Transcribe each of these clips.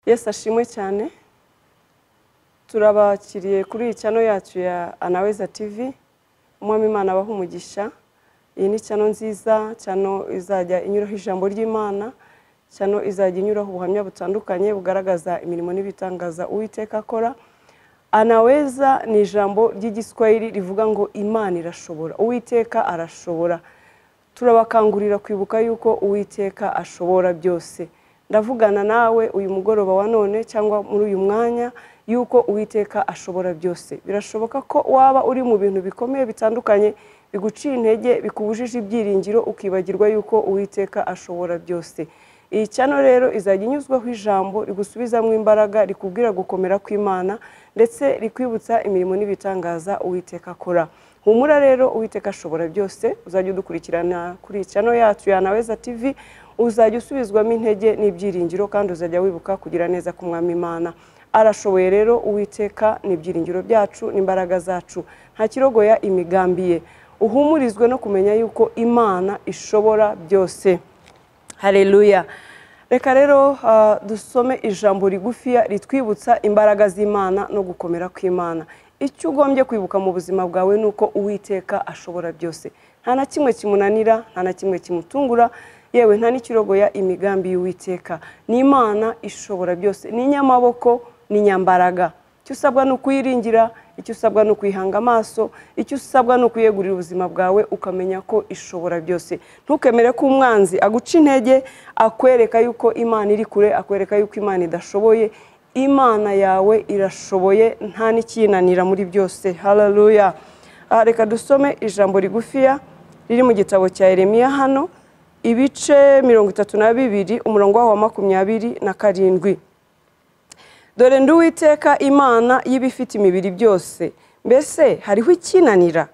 Yesu ashimwe cyane. Turabakiriye kuri iyi channel yacu ya Anaweza TV. Umwami Imana abahe umugisha. Iyi ni channel nziza, channel izajya inyuraho ijambo ry'Imana, channel izajya inyuraho ubuhamya butandukanye bugaragaza imirimo n'ibitangaza Uwiteka akora. Anaweza ni ijambo ry'Igiswahili rivuga ngo Imana irashobora, Uwiteka arashobora. Turabakangurira kwibuka yuko Uwiteka ashobora byose. Ndavugana nawe uyu mugoroba wa none cyangwa muri uyu mwanya yuko Uwiteka ashobora byose. Birashoboka ko waba uri mu bintu bikomeye bitandukanye biguciye intege, bikubujije ibyiringiro, ukibagirwa yuko Uwiteka ashobora byose. Iyi channel rero izajya inyuzwaho ijambo rigusubizamo imbaraga, rikubwira gukomera kw'Imana, ndetse rikwibutsa imirimo n'ibitangaza Uwiteka akora. Humura rero, Uwiteka ashobora byose. Uzajya udukurikirana kuri iyi channel yacu ya Anaweza TV, uzajya usubizwamo intege n'ibyiringiro, kandi uzajya wibuka kugira neza k'Umwami Imana. Arashoboye rero Uwiteka, ni ibyiringiro byacu n'imbaraga zacu, nta kirogoya imigambi ye. Uhumurizwe no kumenya yuko Imana ishobora byose. Haleluya. Reka rero dusome ijambo rigufiya ritwibutsa imbaraga z'Imana no gukomera kw'Imana. Icyo ugombye kwibuka mu buzima bwawe nuko Uwiteka ashobora byose. Nta na kimwe kimunanira, nta na kimwe kimutungura, yewe nta n'ikirogoya imigambi y'Uwiteka. Ni Imana ishobora byose, ni inyamaboko, ni inyambaraga. Icyo usabwa ni ukuyiringira, icyo usabwa ni ukuyihanga amaso, icyo usabwa ni ukuyegurira ubuzima bwawe ukamenya ko ishobora byose. Ntukemere ko umwanzi aguca intege, akwereka yuko Imana iri kure, akwereka yuko Imana idashoboye. Imana yawe irashoboye, nta n'ikinanira muri byose. Haleluya. Reka dusome ijambo rigufiya riri mu gitabo cya Yeremiya hano, ibice 32 umurongo wa 27. Dore ndi Uwiteka Imana y'ibifite imibiri byose, mbese hariho ikinanira?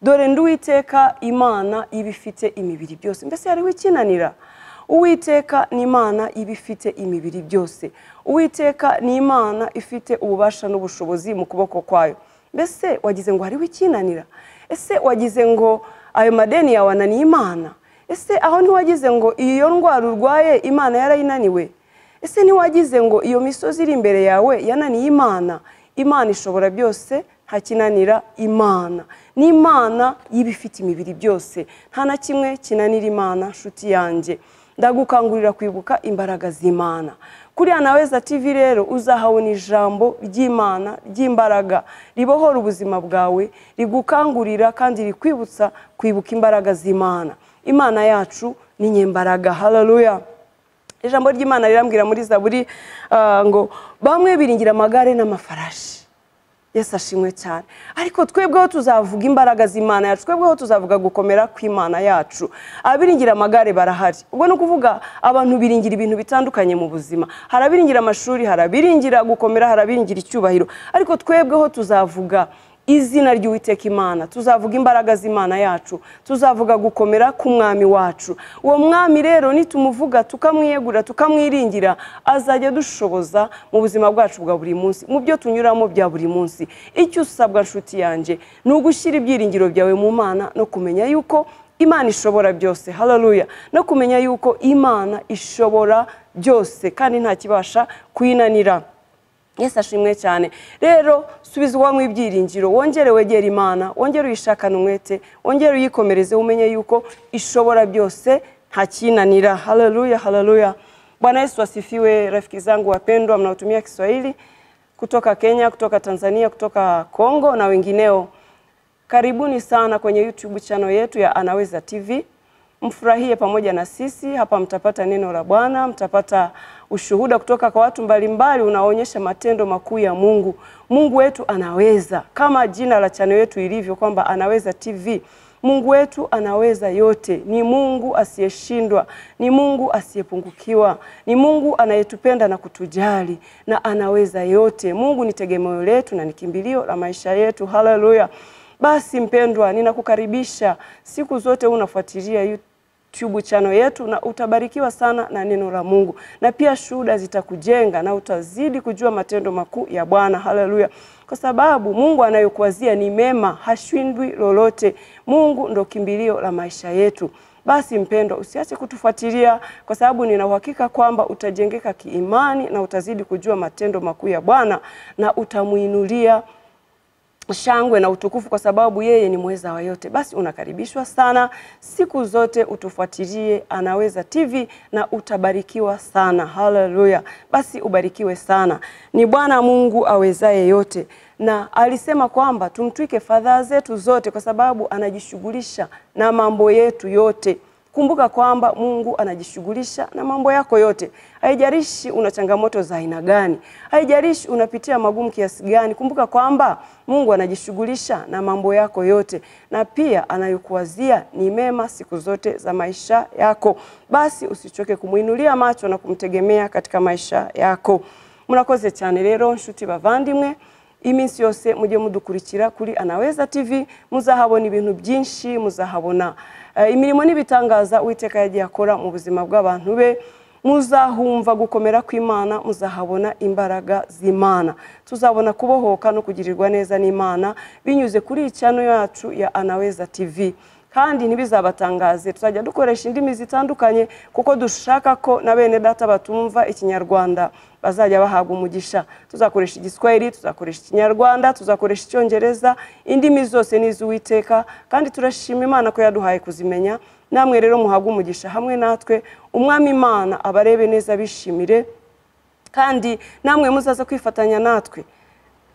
Dore ndi Uwiteka Imana y'ibifite imibiri byose, mbese hariho ikinanira? Uwiteka ni Imana y'ibifite imibiri byose. Uwiteka ni Imana ifite ububasha n'ubushobozi mu kuboko kwayo. Mbese wagize ngo hariho ikinanira? Ese wagize ngo ayo madeni yawe ananiye Imana? Ese aho ntiwagize ngo iyo ndwara urwaye Imana yarayinaniwe? Ese ntiwagize ngo iyo misozi iri imbere yawe yananiye Imana? Imana ishobora byose, nta kinanira Imana. Ni Imana y'ibifite imibiri byose, nta na kimwe kinanira Imana. Nshuti yanjye, ndagukangurira kwibuka imbaraga z'Imana. Kuri Anaweza TV rero uzahabona ijambo ry'Imana ry'imbaraga ribohora ubuzima bwawe, rigukangurira kandi rikwibutsa kwibuka imbaraga z'Imana. Imana yacu ni nyembaraga. Haleluya. Ijambo ry'Imana rirambwira muri Zaburi ngo bamwe biringira amagare n'amafarashi. Yesu ashimwe cyane. Ariko twebweho tuzavuga imbaraga z'Imana yacu, twebweho tuzavuga gukomera kw'Imana yacu. Abiringira amagare barahari. Ubwo no kuvuga abantu biringira ibintu bitandukanye mu buzima. Harabiringira amashuri, harabiringira gukomera, harabiringira icyubahiro. Ariko twebweho tuzavuga izina ry'Uwiteka Imana, tuzavuga imbaraga z'Imana yacu, tuzavuga gukomera k'Umwami wacu. Uwo mwami rero nitumuvuga tukamwiyegura tukamwiringira, azajya dushoboza mu buzima bwacu bwa buri munsi, mu byo tunyuramo bya buri munsi. Icyo usabwa nshuti yanjye ni ugushyira ibyiringiro byawe mu Mana no kumenya yuko Imana ishobora byose. Haleluya. No kumenya yuko Imana ishobora byose kandi nta kibasha kuyinanira. Yesu ashimwe cyane. Rero subizwa mu ibyiringiro, wongere wegere Imana, wongere uyishakane umwete, wongere uyikomereze, umenye yuko ishobora byose, nta kinanira. Haleluya, haleluya. Bwana Yesu asifiwe. Rafiki zangu wapendwa mnaotumia Kiswahili kutoka Kenya, kutoka Tanzania, kutoka Kongo na wengineo, karibuni sana kwenye YouTube channel yetu ya Anaweza TV. Mfurahie pamoja na sisi. Hapa mtapata neno la Bwana, mtapata ushuhuda kutoka kwa watu mbalimbali unaonyesha matendo makuu ya Mungu. Mungu wetu anaweza, kama jina la channel yetu ilivyo kwamba Anaweza TV. Mungu wetu anaweza yote. Ni Mungu asiyeshindwa, ni Mungu asiyepungukiwa, ni Mungu anayetupenda na kutujali, na anaweza yote. Mungu ni tegemeo letu na ni kimbilio la maisha yetu. Haleluya. Basi mpendwa, ninakukaribisha siku zote unafuatilia YouTube channel yetu na utabarikiwa sana na neno la Mungu. Na pia shuhuda zitakujenga na utazidi kujua matendo makuu ya Bwana. Haleluya. Kwa sababu Mungu anayokuwazia ni mema, hashindwi lolote. Mungu ndo kimbilio la maisha yetu. Basi mpendwa, usiache kutufuatilia kwa sababu nina uhakika kwamba utajengeka kiimani na utazidi kujua matendo makuu ya Bwana na utamuinulia shangwe na utukufu kwa sababu yeye ni mweza wa yote. Basi unakaribishwa sana siku zote, utufuatilie Anaweza TV na utabarikiwa sana. Haleluya! Basi ubarikiwe sana. Ni Bwana Mungu awezaye yote, na alisema kwamba tumtwike fadhaa zetu zote kwa sababu anajishughulisha na mambo yetu yote. Kumbuka kwamba Mungu anajishughulisha na mambo yako yote. Haijalishi una changamoto za aina gani, haijalishi unapitia magumu kiasi gani, kumbuka kwamba Mungu anajishughulisha na mambo yako yote, na pia anayokuwazia ni mema siku zote za maisha yako. Basi usichoke kumuinulia macho na kumtegemea katika maisha yako. Murakoze cyane rero nshuti bavandimwe. Iminsi yose mujye mudukurikira kuri Anaweza TV, muzahabona ibintu byinshi, muzahabona imirimo n'ibitangaza Uwiteka yagiye akora mu buzima bw'abantu be, muzahumva gukomera kw'Imana, muzahabona imbaraga z'Imana, tuzabona kubohoka no kugirirwa neza n'Imana binyuze kuri channel yacu ya Anaweza TV. Kandi ntibizabatangaze, tuzajya dukoresha indimi zitandukanye kuko dushaka ko na bene data batumva Ikinyarwanda bazajya bahabwa umugisha. Tuzakoresha Igiswahili, tuzakoresha Ikinyarwanda, tuzakoresha Icyongereza, indimi zose ni iz'Uwiteka, kandi turashima Imana ko yaduhaye kuzimenya. Namwe rero muhabwe umugisha hamwe natwe, Umwami Imana abarebe neza bishimire, kandi namwe muzaza kwifatanya natwe.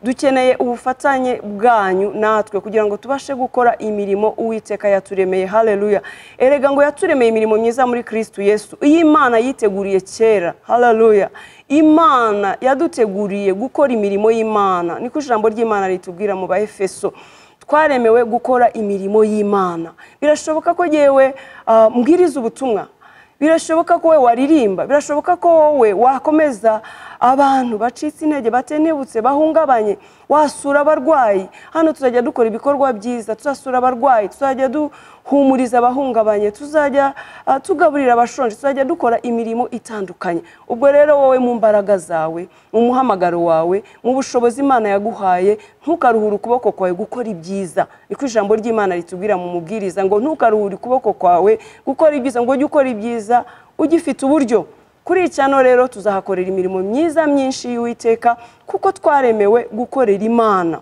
Dukeneye ubufatanye bwanyu natwe kugira ngo tubashe gukora imirimo Uwiteka yaturemeye. Haleluya! Erega ngo yaturemeye imirimo myiza muri Kristo Yesu. Iyi Imana yiteguriye kera. Haleluya! Imana yaduteguriye gukora imirimo y'Imana. Niko ijambo ry'Imana ritubwira mu Baefeso. Twaremewe gukora imirimo y'Imana. Birashoboka ko yewe mbwiriza ubutumwa, birashoboka ko wowe waririmba, birashoboka ko wowe wakomeza abantu bacitse intege, batenebutse, bahungabanye, wasura abarwayi. Hano tuzajya dukora ibikorwa byiza, tuzasura abarwayi, tuzajya duhumuriza abahungabanye, tuzajya tugaburira abashonje, tuzajya dukora imirimo itandukanye. Ubwo rero wowe mu mbaraga zawe, mu muhamagaro wawe, mu bushobozi Imana yaguhaye, ntukaruhure ukuboko kwawe gukora ibyiza. Niko ijambo ry'Imana ritubwira mu mubwiriza ngo ntukaruhure ukuboko kwawe gukora ibyiza, ngo ujye ukora ibyiza ugifite uburyo. Kuri channel rero tuzahakorera imirimo myiza myinshi y'Uwiteka kuko twaremewe gukorera Imana.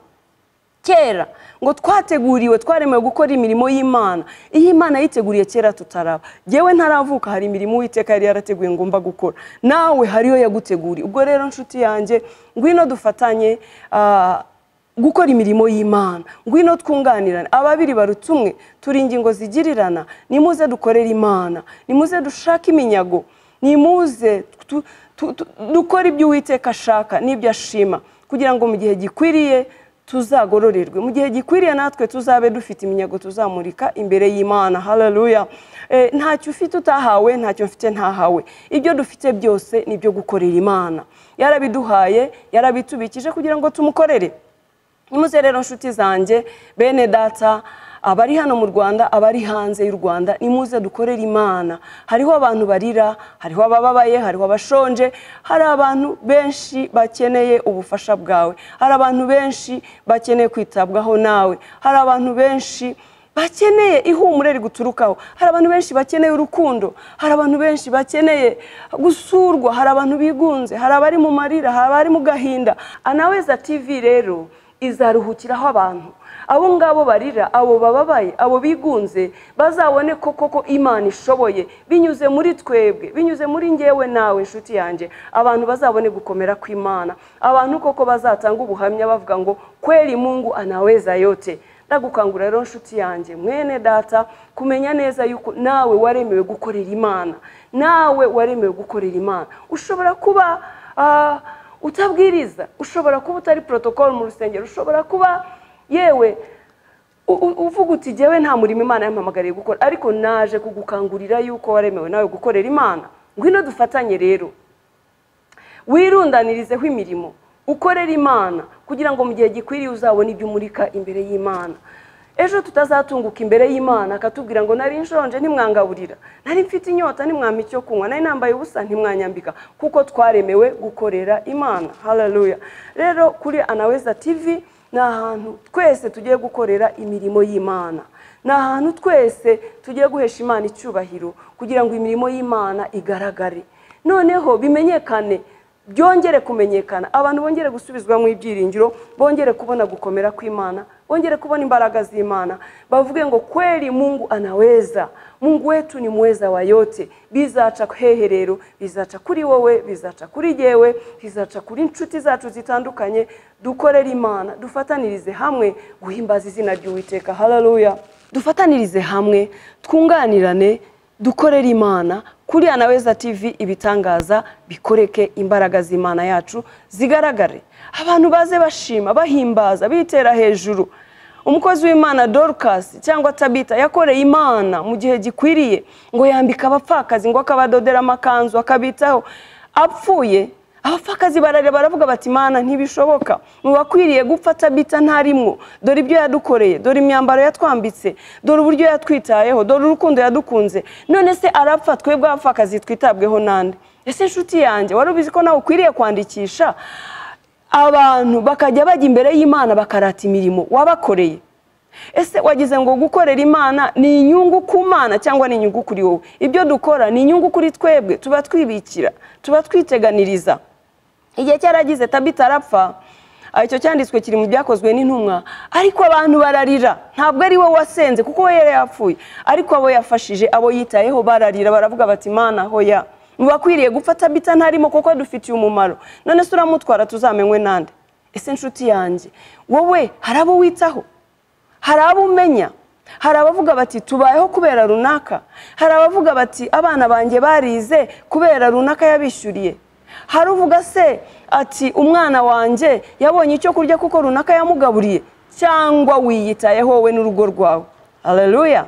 Kera ngo twateguriwe, twaremewe gukora imirimo y'Imana. Iyi Imana yiteguriye kera tutaraba. Jewe ntaravuka hari imirimo Uwiteka yari yarateguye ngomba gukora, nawe hariyo yaguteguriye. Ubwo rero nshuti yanjye, ngwino dufatanye gukora imirimo y'Imana, ngwino twunganirane. Ababiri barutumwe, turi ingingo zigirirana. Nimuze dukorere Imana, nimuze dushake iminyago, nimuze dukore ibyo Uwiteka ashaka n'ibyo ashima, kugira ngo mu gihe gikwiriye tuzagororerwe, mu gihe gikwiriye natwe tuzabe dufite iminyago tuzamurika imbere y'Imana. Haleluya! Ntacyo ufite utahawe, ntacyo mfite ntahawe. Ibyo dufite byose ni ibyo gukorera Imana. Yarabiduhaye, yarabitubikije kugira ngo tumukorere. Nimuze rero nshuti zanjye, bene data, abari hano mu Rwanda, abari hanze y'u Rwanda, nimuze dukorere Imana. Hariho abantu barira, hariho abababaye, hariho abashonje, hari abantu benshi bakeneye ubufasha bwawe, hari abantu benshi bakeneye kwitabwaho nawe, hari abantu benshi bakeneye ihumure riguturukaho, hari abantu benshi bakeneye urukundo, hari abantu benshi bakeneye gusurwa, hari abantu bigunze, hari abari mu marira, hari abari mu gahinda. Anaweza TV rero izaruhukiraho abantu abo ngabo barira, abo bababaye, abo bigunze, bazabone ko koko Imana ishoboye binyuze muri twebwe, binyuze muri ngewe nawe nshuti yanjye. Abantu bazabone gukomera kw'Imana, abantu koko bazatanga ubuhamya bavuga ngo kweli Mungu anaweza yote. Ndagukangurira rero nshuti yanjye, mwene data, kumenya neza yuko nawe waremewe gukorera Imana, nawe waremewe gukorera Imana. Ushobora kuba utabwiriza, ushobora kuba utari protocol mu rusengero, ushobora kuba yewe uvuga uti jewe nta murimo Imana yampamagariye gukora, ariko naje kugukangurira yuko waremewe nawe gukorera Imana. Ngwino dufatanye rero, wirundanirizeho imirimo, ukorera Imana kugira ngo mu gihe gikwiriye uzabone ibyo umurika imbere y'Imana. Ejo tutazatunguka imbere y'Imana akatubwira ngo nari nshonje ntimwangaburira, nari mfite inyota ntimwampa icyo kunywa, nari nambaye ubusa ntimwanyambika, kuko twaremewe gukorera Imana. Haleluya! Rero kuri Anaweza TV Ni ahantu twese tugiye gukorera imirimo y'Imana, ni ahantu twese tugiye guhesha Imana icyubahiro kugira ngo imirimo y'Imana igaragare, noneho bimenyekane, byongere kumenyekana, abantu bongere gusubizwa mu ibyiringiro, bongere kubona gukomera kw'Imana, bongere kubona imbaraga z'Imana, bavuge ngo kweli Mungu anaweza, Mungu wetu ni mweza wa yote. Bizaca hehe rero? Bizaca kuri wowe, bizaca kuri jewe, bizaca kuri inshuti zacu zitandukanye. Dukorere Imana, dufatanirize hamwe guhimbaza izina ry'Uwiteka. Haleluya! Dufatanirize hamwe, twunganirane, dukorere Imana. Kuri Anaweza TV ibitangaza bikoreke, imbaraga z'Imana yacu zigaragare, abantu baze bashima, bahimbaza, bitera hejuru. Umukozi w'Imana Dorcas cyangwa Tabita yakoreye Imana mu gihe gikwiriye, ngo yambika abapfakazi, ngo akabadodera amakanzu, akabitaho. Apfuye abapfakazi bararira, baravuga bati Imana ntibishoboka, mu bakwiriye gupfa Tabita ntarimwo, dore ibyo yadukoreye, dore imyambaro yatwambitse, dore uburyo yatwitayeho, dore urukundo yadukunze, none se arapfa twebwe abapfakazi twitabweho nande? Ese inshuti yanjye, wari ubizi ko nawe ukwiriye kwandikisha abantu bakajya bajya imbere y'Imana bakarata imirimo wabakoreye? Ese wagize ngo gukorera Imana ni inyungu ku Mana cyangwa ni inyungu kuri wowe? Ibyo dukora ni inyungu kuri twebwe, tuba twibikira, tuba twiteganiriza. Igihe cyaragize Tabita arapfa, icyo cyanditswe kiri mu Byakozwe n'Intumwa, ariko abantu bararira. Ntabwo ari we wasenze kuko we yari yapfuye, ariko abo yafashije, abo yitayeho bararira, baravuga bati Mana hoya, mubakwiriye gupfa Tabita ntarimo kuko dufitiye umumaro, none se uramutwara tuzamenywe nande? Ese inshuti yanjye, wowe hari abo witaho? Hari abo umenya? Hari abavuga bati tubayeho kubera runaka, hari abavuga bati abana banjye barize kubera runaka yabishyuriye, hari uvuga se ati umwana wanjye yabonye icyo kurya kuko runaka yamugaburiye, cyangwa wiyitayeho wowe n'urugo rwawe? Haleluya!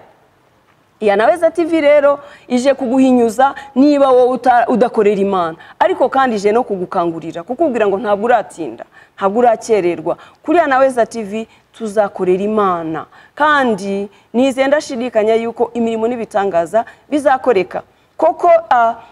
Anaweza TV rero ije kuguhinyuza niba wowe udakorera Imana, ariko kandi ije no kugukangurira, kukubwira ngo ntabwo uratinda, ntabwo urakererwa. Kuri Anaweza TV tuzakorera Imana, kandi nizeye ndashidikanya yuko imirimo n'ibitangaza bizakoreka. Koko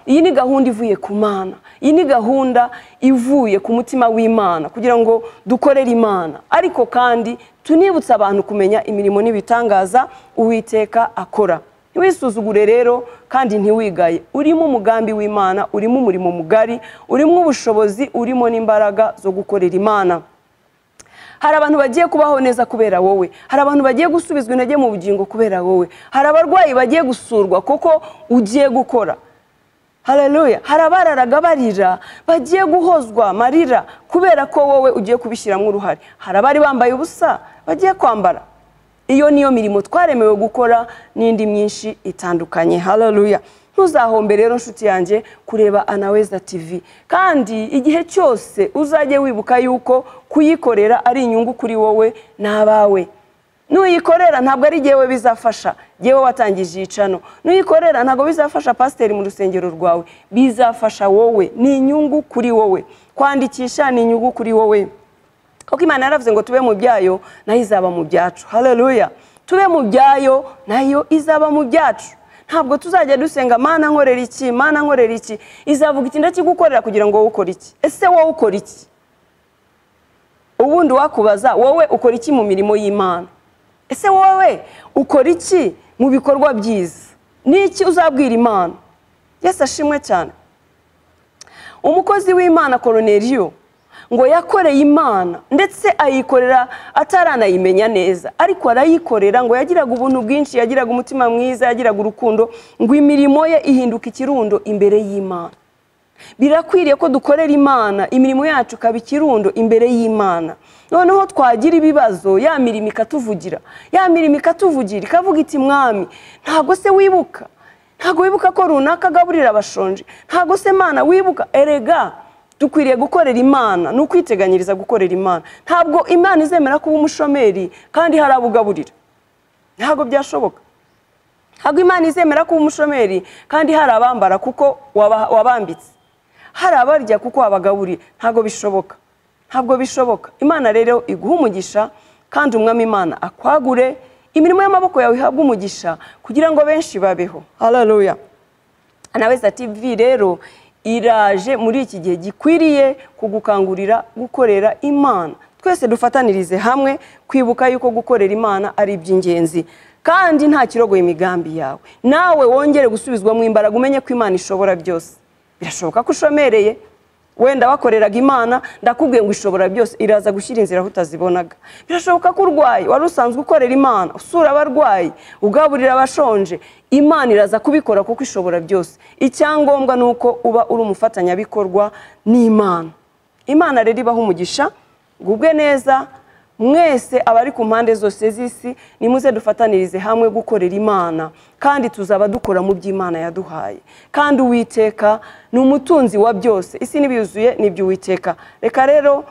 iyi ni gahunda ivuye ku Mana, iyi ni gahunda ivuye ku mutima w'Imana kugira ngo dukorere Imana, ariko kandi tunibutsa abantu kumenya imirimo n'ibitangaza Uwiteka akora. Ntiwisuzugure rero kandi ntiwigaye, urimo umugambi w'Imana, urimo umurimo mugari, urimo ubushobozi, urimo n'imbaraga zo gukorera Imana. Hari abantu bagiye kubaho neza kubera wowe, hari abantu bagiye gusubizwa intege mu bugingo kubera wowe, hari abarwayi bagiye gusurwa kuko ugiye gukora. Haleluya! Hari abararaga barira bagiye guhozwa marira kubera ko wowe ugiye kubishyiramo uruhare, hari abari bambaye ubusa bagiye kwambara. Iyo niyo mirimo twaremewe gukora n'indi myinshi itandukanye. Haleluya! Ntuzahombe rero nshuti yanjye kureba Anaweza TV, kandi igihe cyose uzajye wibuka yuko kuyikorera ari inyungu kuri wowe n'abawe. Nuyikorera ntabwo ari jewe bizafasha, jewe watangije icano. Nuyikorera ntabwo bizafasha pasiteri mu rusengero rwawe, bizafasha wowe, ni inyungu kuri wowe. Kwandikisha ni inyungu kuri wowe, kuko Imana yaravuze ngo tube mu byayo nayo izaba mu byacu. Haleluya! Tube mu byayo nayo izaba mu byacu. Ntabwo tuzajya dusenga Mana nkorera iki, Mana nkorera iki, izavuga iki ndakigukorera kugira ngo wowe ukore iki. Ese wowe ukora iki? Ubundi wakubaza wowe ukora iki mu mirimo y'Imana? Ese wowe ukora iki mu bikorwa byiza? Niki uzabwira Imana? Yesu ashimwe cyane. Umukozi w'Imana Koroneliyo ngo yakoreye Imana, ndetse ayikorera ataranayimenya neza, ariko arayikorera. Ngo yagiraga ubuntu bwinshi, yagiraga umutima mwiza, yagiraga urukundo, ngo imirimo ye ihinduka ikirundo imbere y'Imana. Birakwiriye ko dukorera Imana, imirimo yacu ikaba ikirundo imbere y'Imana. Noneho twagira ibibazo, ya mirimo ikatuvugira, ya mirimo ikatuvugira, ikavuga iti Mwami, ntabwo se wibuka? Ntabwo wibuka ko runaka agaburira abashonje? Ntabwo se Mana wibuka? Erega dukwiriye gukorera Imana, ni ukwiteganyiriza gukorera Imana. Ntabwo Imana izemera kuba umushomeri kandi hari abugaburira, ntabwo byashoboka. Ntabwo Imana izemera kuba umushomeri kandi hari abambara kuko wabambitse, hari abarya kuko wabagaburiye, ntabwo bishoboka, ntabwo bishoboka. Imana rero iguha umugisha, kandi Umwami Imana akwagure, imirimo y'amaboko yawe ihabwe umugisha kugira ngo benshi babeho. Haleluya! Anaweza TV rero iraje muri iki gihe gikwiriye kugukangurira gukorera Imana. Twese dufatanirize hamwe kwibuka yuko gukorera Imana ari iby'ingenzi, kandi nta kirogoye imigambi yawe. Nawe wongere gusubizwamo imbaraga, umenye ko Imana ishobora byose. Birashoboka ko ushomereye, wenda wakoreraga Imana, ndakubwiye ngo ishobora byose, iraza gushyira inzira aho utazibonaga. Birashoboka ko urwaye, wari usanzwe ukorera Imana, usura abarwayi, ugaburira abashonje, Imana iraza kubikora kuko ishobora byose. Icyangombwa ni uko uba uri umufatanyabikorwa n'Imana. Imana rero ibaha umugisha, gubwe neza mwese abari ku mpande zose z'isi, nimuze dufatanirize hamwe gukorera Imana, kandi tuzaba dukora mu by'Imana yaduhaye. Kandi Uwiteka ni umutunzi wa byose, isi n'ibiyuzuye ni iby'Uwiteka. Reka rero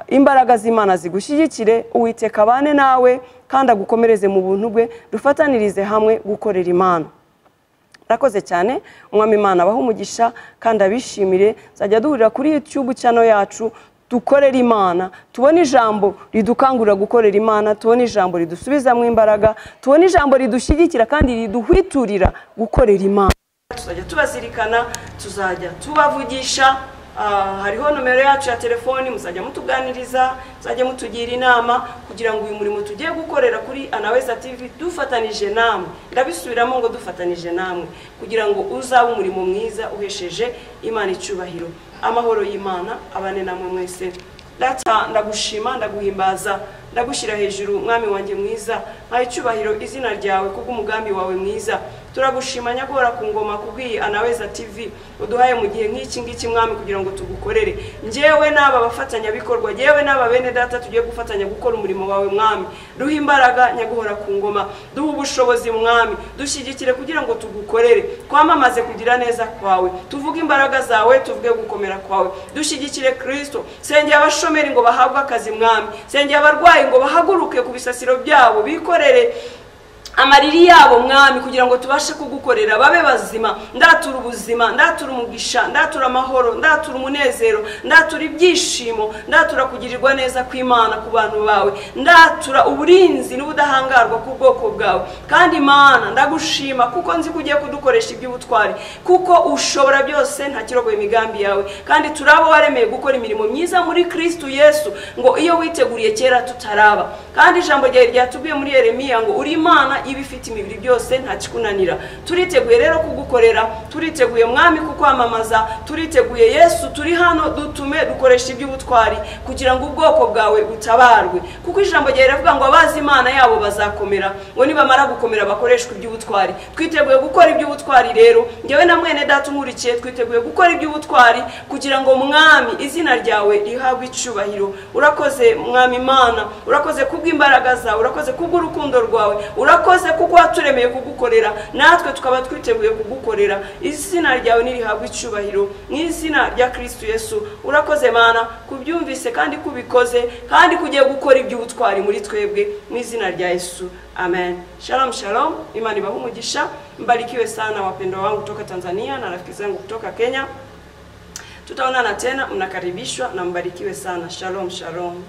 imbaraga z'Imana zigushyigikire, Uwiteka abane nawe kandi agukomereze mu buntu bwe, dufatanirize hamwe gukorera Imana. Rakoze cyane, Umwami Imana abahe umugisha kandi abishimire. Nzajya duhurira kuri YouTube channel yacu dukorera Imana, tubone ijambo ridukangurira gukorera Imana, tubone ijambo ridusubizamo imbaraga, tubone ijambo ridushyigikira kandi riduhwiturira gukorera Imana. Tuzajya tubazirikana, tuzajya tubavugisha. Hariho nomero yacu ya telefoni, muzajya mutuganiriza, muzajya mutugira inama kugira ngo uyu murimo tugiye gukorera kuri Anaweza TV dufatanije namwe. Ndabisubiramo ngo dufatanije namwe kugira ngo uzabe umurimo mwiza uhesheje Imana icyubahiro. Amahoro y'Imana abane namwe mwese. Data, ndagushima, ndaguhimbaza, ndagushyira hejuru Mwami wanjye mwiza, nka icyubahiro izina ryawe kubw'umugambi wawe mwiza. Turagushima nyagora ku ngoma kubw'iyi Anaweza TV uduhaye mu gihe nk'iki ngiki Mwami, kugira ngo tugukorere. Njyewe n'aba bafatanyabikorwa, njyewe n'aba bene data tugiye gufatanya gukora umurimo wawe Mwami. Duhe imbaraga nyaguhora ku ngoma, duhe ubushobozi Mwami, dushyigikire kugira ngo tugukorere, twamamaze kugira neza kwawe, tuvuge imbaraga zawe, tuvuge gukomera kwawe. Dushyigikire Kristo. Sengera abashomeri ngo bahabwe akazi Mwami, sengera abarwayi ngo bahaguruke ku bisasiro byabo, bikorere amariri yabo Mwami, kugira ngo tubashe kugukorera, babe bazima. Ndatura ubuzima, ndatura umugisha, ndatura amahoro, ndatura umunezero, ndatura ibyishimo, ndatura kugirirwa neza kw'Imana ku bantu bawe, ndatura uburinzi n'ubudahangarwa ku bwoko bwawe. Kandi Imana ndagushima kuko nzi ko ugiye kudukoresha iby'ubutwari, kuko ushobora byose, nta kirogoye imigambi yawe. Kandi turabo waremeye gukora imirimo myiza muri Kristo Yesu, ngo iyo witeguriye kera tutaraba. Kandi ijambo ryawe ryatubwiye muri Yeremiya ngo uri Imana ibifite imibiri byose, nta kikunanira. Turiteguye rero kugukorera, turiteguye Mwami kukwamamaza, turiteguye Yesu, turi hano dutume dukoresha iby'ubutwari kugira ngo ubwoko bwawe butabarwe. Kuko ijambo ryawe riravuga ngo abazi Imana yabo bazakomera, ngo nibamara gukomera bakoreshwe iby'ubutwari. Twiteguye gukora iby'ubutwari rero, njyewe na mwene data unkurikiye twiteguye gukora iby'ubutwari kugira ngo Mwami izina ryawe rihabwe icyubahiro. Urakoze Mwami Imana, urakoze kubw'imbaraga zawe, urakoze kubw'urukundo rwawe, urakoze kuko waturemeye kugukorera, natwe tukaba twiteguye kugukorera. Izina ryawe nirihabwe icyubahiro mu izina rya Kristo Yesu. Urakoze Mana kubyumvise kandi kubikoze, kandi kugiye gukora iby'ubutwari muri twebwe mu izina rya Yesu. Amen. Shalom shalom. Imana ibahe umugisha. Mbarikiwe sana wapendwa wangu kutoka Tanzania na rafiki zangu kutoka Kenya. Tutaonana tena, mnakaribishwa na mbarikiwe sana. Shalom shalom.